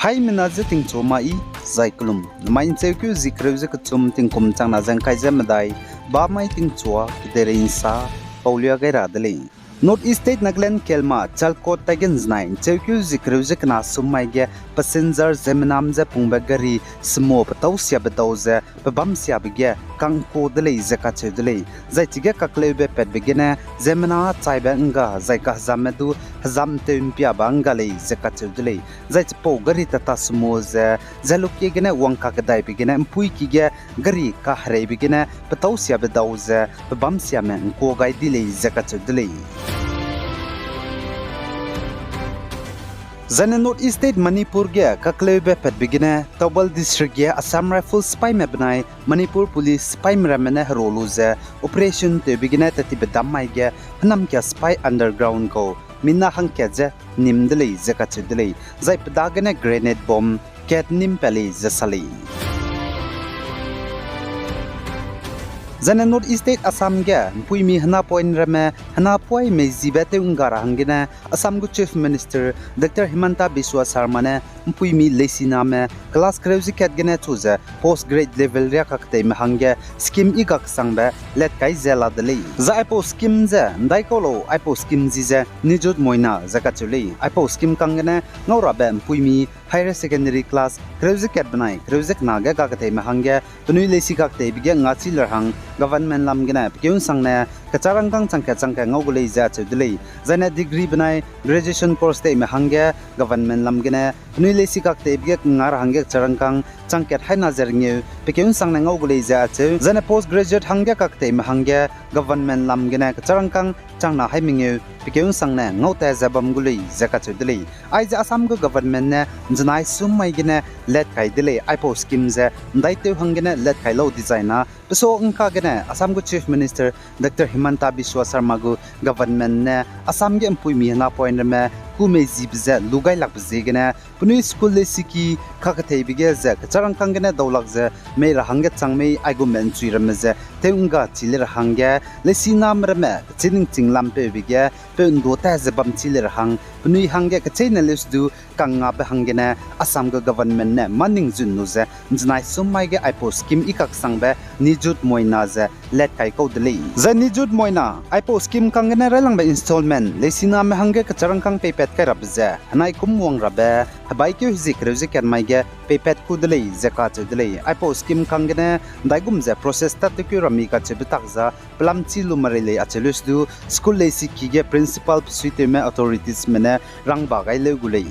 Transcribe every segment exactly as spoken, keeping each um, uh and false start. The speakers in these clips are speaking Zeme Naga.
Haimena je tingchu ma i, zai kelum, namai ’ncheukeu zi kereu ze kechum tingkum changna ze ’ngkai ze medai, ba mai tingchua, kedeirei ’nsa, paulia gai ra de lei. North East State Nagaland kelma Chalkot tai ge ’nzenai ’ncheukeu zi kereu ze kena sum mai ge passenger ziemmename je pungbe gari sumo petau siabe dau ze pebâm siabe ge kangkuâ de lei ze kacheu de lei. Zai chige kakleube patbe gene ziemmena chaibe ’ngga zai kahezamme du hezam tew ’mpiabe ’ngga lei ze kacheu de lei. Zai chipau gari Tata Sumo ze, ze lukie gene wang kakedaibe gene ’mpuiki ge gari kahereibe gene petau siabe dau ze pebâm siame ’ngkuâ gai di lei ze kacheu de lei. Zaine North East State Manipur ge kakleube patbe gene Thoubal District ge Assam Rifles sipaime benai Manipur Police sipaime ramme ne hero lu ze operation tewbe gene tetibe dam mai ge hênamkia sipai underground kau mina hangkat ze nîm de lei ze kacheu de lei. Zai pe dagene grenade bomb kat nîm pat lei ze sa lei. Zaine North East State Assam ge ’mpuimi henapoine ramme henapoime zibe tew ’ngga ra hanggene Assam gu Chief Minister Doctor Himanta Biswa Sarma ne ’mpuimi leisiname class kereu ze kat gene chu ze post grade level riâ kaketeime hangge scheme i kaksangbe latkai ze la de lei. Zai aipau scheme ze ’ndaikau lau, aipau scheme ji ze Nijut Moina ze kacheu lei. Aipau scheme kang gene ngau rabe ’mpuimi higher secondary class kereu ze kat benai kereu ze kena ge kaketeime hangge penui leisi kaketeibe ge ngachi le ra hang government lam gene pekeu ’nsangne kecharangkâng changkat changkat ngau gu lei ze acheu de lei. Zaine degree benai graduation course teime hangge government lam gene penui leisi kaketeibe ge nga ra hangge kecharangkâng changkat haina ze rengeu pekeu ’nsangne ngau gu lei ze acheu. Zaine post graduate hangge kaketeime hangge government lam gene kecharangkâng changna hai mengeu pekeu ’nsangne ngau ta ze bam gu lei ze kacheu de lei. Aize Assam gu government ne ’nzenai sum mai gene latkai de lei, aipau scheme ze ’ndaitew hanggene latkai lau dizai na, peso ’ngka gene Assam gu Chief Minister Doctor Himanta Biswa Sarma gu government ne Assam ge ’mpuimi henapoine ramme kû mei zibe ze lu gai lakbe ziegene penui school leisiki kaketeibe ge ze kecharangkâng gene daulak ze mei ra hangge chang mei aigumbe ’nchui ramme ze tew ’ngga chi le ra hangge leisiname ramme kechî ningching lampeube ge peu ’ndu ta ze bam chi le ra hang penui hangge kecheîne leuse du kangngabe hanggene Assam gu government ne mâ ning zun lu ze ’nzenai sum mai ge aipau scheme i kaksangbe Nijut Moina ze latkai kau de lei. Zai Nijut Moina aipau scheme kang gene railangbe installment leisiname hangge kecharangkâng peipat kai rabe ze henai kum wang rabe hebaikeu hezie kereu ze kat mai ge peipat ku de lei ze kacheu de lei. Aipau scheme kang gene ’ndaigum ze process tattewkeu ra mi kacheube tak za pelam chî lu marei lei acheu leuse du school leisiki ge principal pesuitewme authoritiesme ne rangba gai leu gu lei.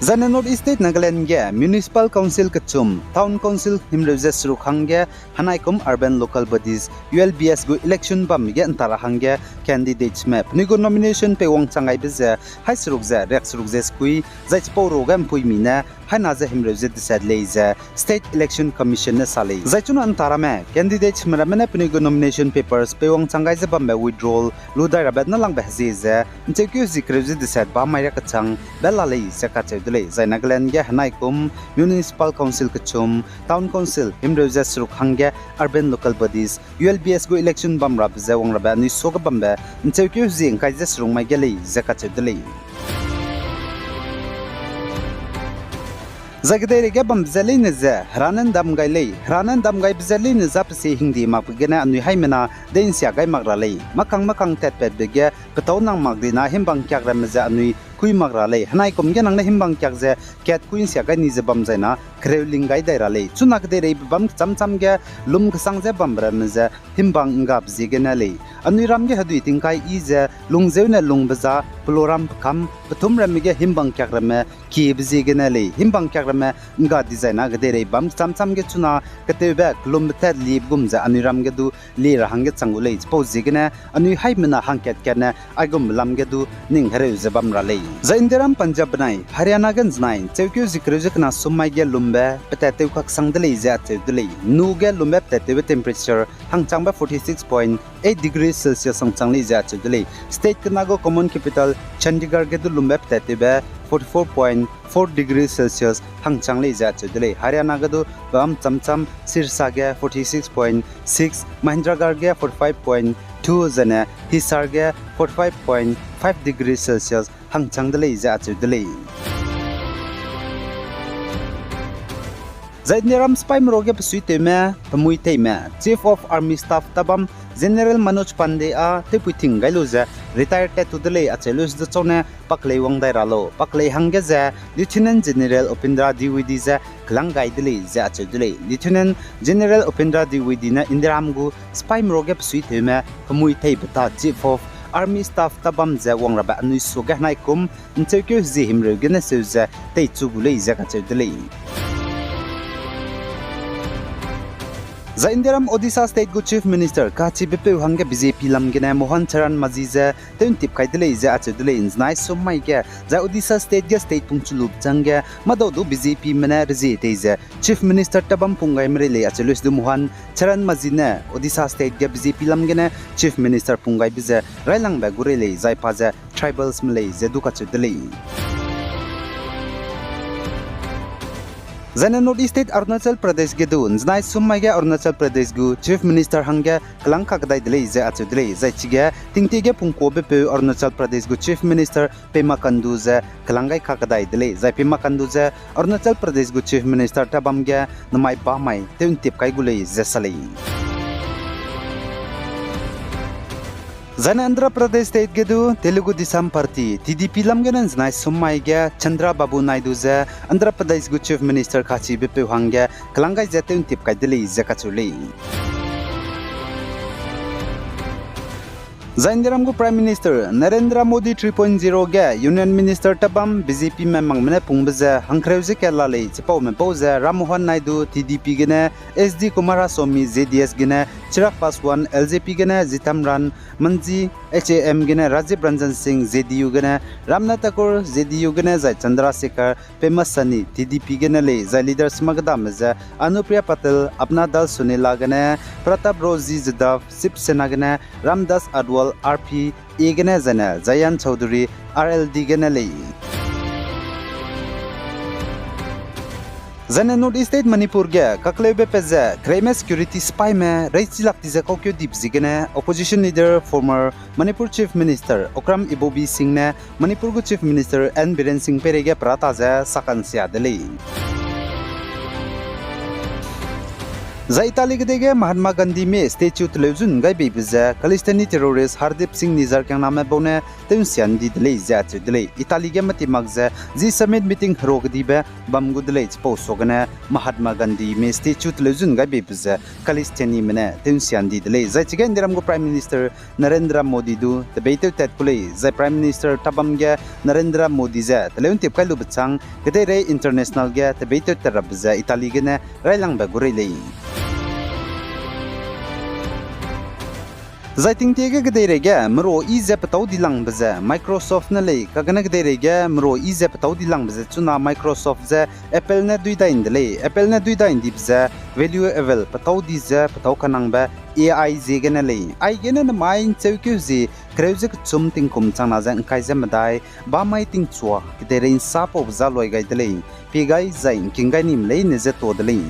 Zaine North East State Nagaland ge Municipal Council kechum, Town Council himreu ze seruk hangge henai kum Urban Local Bodies, U L B S gu election bambe ge ’nta ra hangge candidatesme penui gu nomination peiwangchang gaibe ze hai seruk ze riak seruk ze sekui, zai chipau ruge ’mpuimi ne haina ze himreu ze deset lei ze State Election Commission ne sa lei. Zai chuna ’nta ramme candidatesme ramme ne penui gu nomination papers peiwangchang gai ze bambe withdrawal lu dai rabe nâlangbe hezie ze ’ncheukeu hezie kereu ze deset ba mai riak kechangbe la lei ze kacheu de lei. Zai Nagaland ge henai kum Municipal Council kechum, Town Council himreu ze seruk hangge Urban Local Bodies, U L B S gu election bam rabe ze wang rabe anui suage bambe ’ncheukeu hezie ’ngkai ze seruk mai ge lei ze kacheu de lei. Zai kedeirei ge bambe ze leine ze hera ne ’ndam gai lei, hera ne ’ndam gaibe ze leine za pe sie hingdi makbe gene anui haimena dei ’nsia gai mak ra lei. Makang makang tatpatbe ge petâu nang mak dina himbang kiak ramme ze anui kui mak ra lei. Henai kum ge nang ne himbang kiak ze kat kui ’nsia gai ni ze bam zai na kereu ling gai dai ra lei. Chuna kedeireibe bâm kechâm châm ge lum kesang ze bambe ramme ze himbang ’nggabe ziegene lei. Anui ram ge hedui tingkai yi ze lungzeu ne lungbe za, peloram pekam, pethum ramme ge himbang kiak ramme kiebe ziegene lei. Himbang kiak ramme ’ngga dizai na kedeirei bâm kechâm châm ge chuna ketewbe kelumbe tat liebe gum ze anui ram ge du lie ra hangge chang gu lei. Chipau ziegene anui haimena hangkat katne aigumbe lam ge du ning hereu ze bam ra lei. Zai Indiaram Punjab benai Haryana ge ’nzenai ’ncheukeu hezie kereu ze kena sum mai ge lumbe petat tew kaksang de lei ze acheu de lei. Nu ge lumbe petat tewbe temperature hangchangbe forty six point eight degree Celsius hangchang lei ze acheu de lei. State kena gu common capital Chandigarh ge du lumbe petat tewbe forty four point four degree Celsius hangchang lei ze acheu de lei. Haryana ge du bam châm châm, Sirsa ge forty six point six, Mahendragarh ge forty five point two zene Hisar ge forty five point five degree Celsius hangchang de lei ze acheu de lei. Zai Indiaram sipaime ruage besuitewme, pemui teime, Chief of Army Staff tabam General Manoj Pandey â tewpui ting gai lu ze retire tat tu de lei acheu lu ze chau ne paklei wang dai ra lau. Paklei hangge ze Lieutenant General Upendra Dwivedi ze kelang gai de lei ze acheu de lei. Lieutenant General Upendra Dwivedi ne Indiaram gu sipaime ruage besuitewme, pemui teibe ta Chief of Army Staff tabam ze wang rabe anui suage henai kum ncheukeu hezie himreu gene seu ze teichu gu lei ze kacheu de lei. Zai Indiaram Odisha State gu Chief Minister kachibepeu hangge B J P lam gene Mohan Charan Majhi ze tew'ntip kai de lei ze acheu de lei, nzenai sum mai ge. Zai Odisha State ge state pungchu lube changge madau du B J P me ne rezie tei ze Chief Minister tabam pung gai merei lei acheu lu se du Mohan Charan Majhi ne Odisha State ge B J P lam gene Chief Minister pung gaibe ze railangbe gu rei lei, zai pa ze tribals me lei ze du kacheu de lei. Zaine North East State Arunachal Pradesh ge du nzenai sum mai ge Arunachal Pradesh gu Chief Minister hangge kelang kakedai de lei ze acheu de lei, zai chige tingtie ge pungkuabepeu Arunachal Pradesh gu Chief Minister Pema Khandu ze kelang gai kakedai de lei, zai Pema Khandu ze Arunachal Pradesh gu Chief Minister tabam ge namai bamai tew'ntip kai gu lei ze sa lei. Zaine Andhra Pradesh State ge du Telugu Desam Party, T D P lam gene nzenai sum mai ge Chandrababu Naidu ze Andhra Pradesh gu Chief Minister kachibepeu hangge kelang gai ze tew'ntip kai de lei ze kacheu lei. Zai Indiaram gu Prime Minister Narendra Modi three point zero ge Union Minister tabam B J P me mangme ne pungbe ze hangkereu ze ka la lei chipaume bau ze Ram Mohan Naidu, T D P gene, S D Kumaraswamy, J D S gene, Chirag Paswan, L J P gene, Jairam Ranjan, Manjhi, H A M gene, Rajiv Ranjan Singh, J D U gene, Ramnath Tagore, J D U gene, zai Chandrasekhar Pemsani, T D P gene lei, zai leaders makdame ze Anupriya Patil, Apna Dal Sonila gene, Pratap Rao G Jadhav, Shiv Sena gene, Ramdas Athwal, R P A gene, zaine Jayant Chaudhary, R L D gene lei. Zaine North East State Manipur ge kakleube pe ze kereime security sipaime reichilak di ze kaukeu dibe ziegene opposition leader, former Manipur Chief Minister Okram Ibobi Singh ne Manipur gu Chief Minister N Biren Singh peireige perata ze sakansia de lei. Zai Italy kedei ge Mahatma Gandhi me statue teleuzun gai beibe ze Khalistani terrorist Hardeep Singh Nijjar kiangname bau ne tew'nsia ndi de lei ze acheu de lei. Italy ge mati mak ze G seven meeting hero kedibe bam gu de lei chipau suagene Mahatma Gandhi me statue teleuzun gai beibe ze Khalistanime ne tew'nsia ndi de lei. Zai chige Indiaram gu Prime Minister Narendra Modi du tebeitew tat ku lei, zai Prime Minister tabam ge Narendra Modi ze teleu ntip kai lube chang kedeirei international ge tebeitew tat rabe ze Italy gene railangbe gu rei lei. Zai tingtie ge kedeirei ge merua yi ze petâu dilangbe ze Microsoft ne lei, kagene kedeirei ge merua yi ze petâu dilangbe ze chuna Microsoft ze Apple ne dui dai nde lei. Apple ne dui dai ndibe ze valuable, petâu di ze petâu kanangbe A I ziegene lei. Aigene nemai ncheukeu zi kereu ze kechum tingkum changna ze ngkai ze medai bamai tingchua kedeirei nsa paube za luai gai de lei. Pie gai zai ngking gai nime leine ze ta de lei.